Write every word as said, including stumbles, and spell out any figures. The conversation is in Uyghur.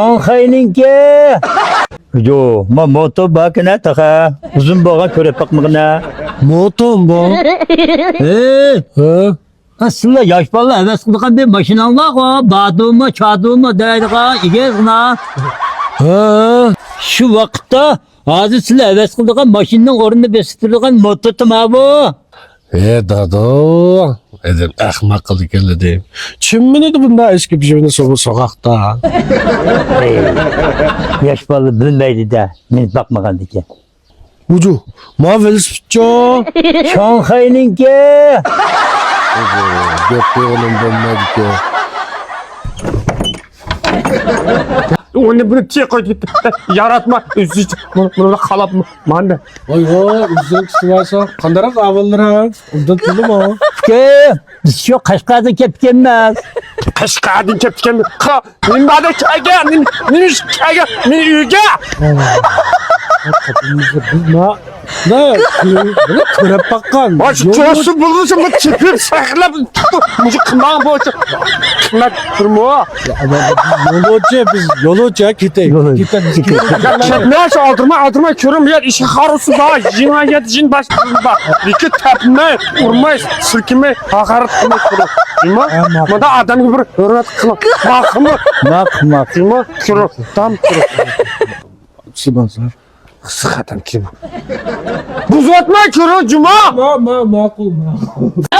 شاڭخەينىڭكى. يو، ما موتور باركىنە تېخى. ئۇزۇن بولغان كۆرۈپ باقمىغىنە. موتورمۇ بار؟ ھەي. ھە؟ ھە، سىلەر ياش بالىلار ھەۋەس قىلىدىغان بىر ماشىناڭلارغۇ، بادۇمۇ، چادۇمۇ دەيدىغان ئىگىسىنا. ھە. شۇ ۋاقىتتا ھازىر سىلەر ھەۋەس قىلىدىغان ماشىنىنىڭ ئورنىنى بېسىپ تۇرىدىغان موتورتى ماۋۇ. ھە، دادو. ئادەم ئەخمەق قىلىدىكەن دېدىم. چۈممىنىدۇ بۇنداق ئىچكى پىشىمنى سوغۇ سوغاقتا. ياش بالا بىلمەيدۇ-دە، مېنى باقمىغاندىكىن. ۋۇجۇ، ما ۋېلىسىپىتچۇ؟ شاڭخەينىڭكى. گەپ قىلغىنىم بولمايدىكەن. ئۇنى بۇنى تىيە قويدى. ياراتما، ئۆزى بۇنى، بۇنى قالاپ ماندە. ۋاي ۋاي، ئۆزۈڭ كىشى بارسا، قانداقراق ئەھۋاللىرىڭ؟ ئوبدان تولىمۇ؟ ئۇكا، بىز شۇ قەشقەردىن كەپتىكەنمىز. قەشقەردىن كەپتىكەنمىز. قا-، نېمە باردا كەلگەن؟ نېمە، نېمە ئىش كەلگەن؟ مېنى ئۆيگە. بىز ما، بۇنى كۆرۈپ باققان. ۋاي، شۇ يولۇچى چوسۇ بولمىسا، بۇ تېپىپ ساقلاپ، مۇشۇ قىماڭ بولسا، قىممەت تۇرمۇ؟ يا، ئادەم، بىز يولۇچى، بىز يولۇچى، كېتەي. يولۇچى. كېتەي، بىز كېتەي. يا، كەتمەس، ئالدىرما، ئالدىرما، كۆرۈڭ، يا، ئىشىك خارۇسى بار، جىنايەت، جىن باش، بار. لېكىن تەپمەي، ئۇرماي، سىلكىمەي، ھاقارەت قىلماي تۇرۇڭ. جۇمۇ؟ ھە، ماقۇل. مۇندا ئادەمگە بىر ھۆرمەت قىلىڭ. ماقۇلمۇ؟ ماقۇل، ماقۇل. جۇمۇ؟ كۆرۈڭ، تام تۇرۇڭ. سىباسار. قىسىق ئادەم كىم؟ بۇزۇۋاتماي كۆرۈڭ، جۇمۇ! ما، ما، ماقۇل، ماقۇل.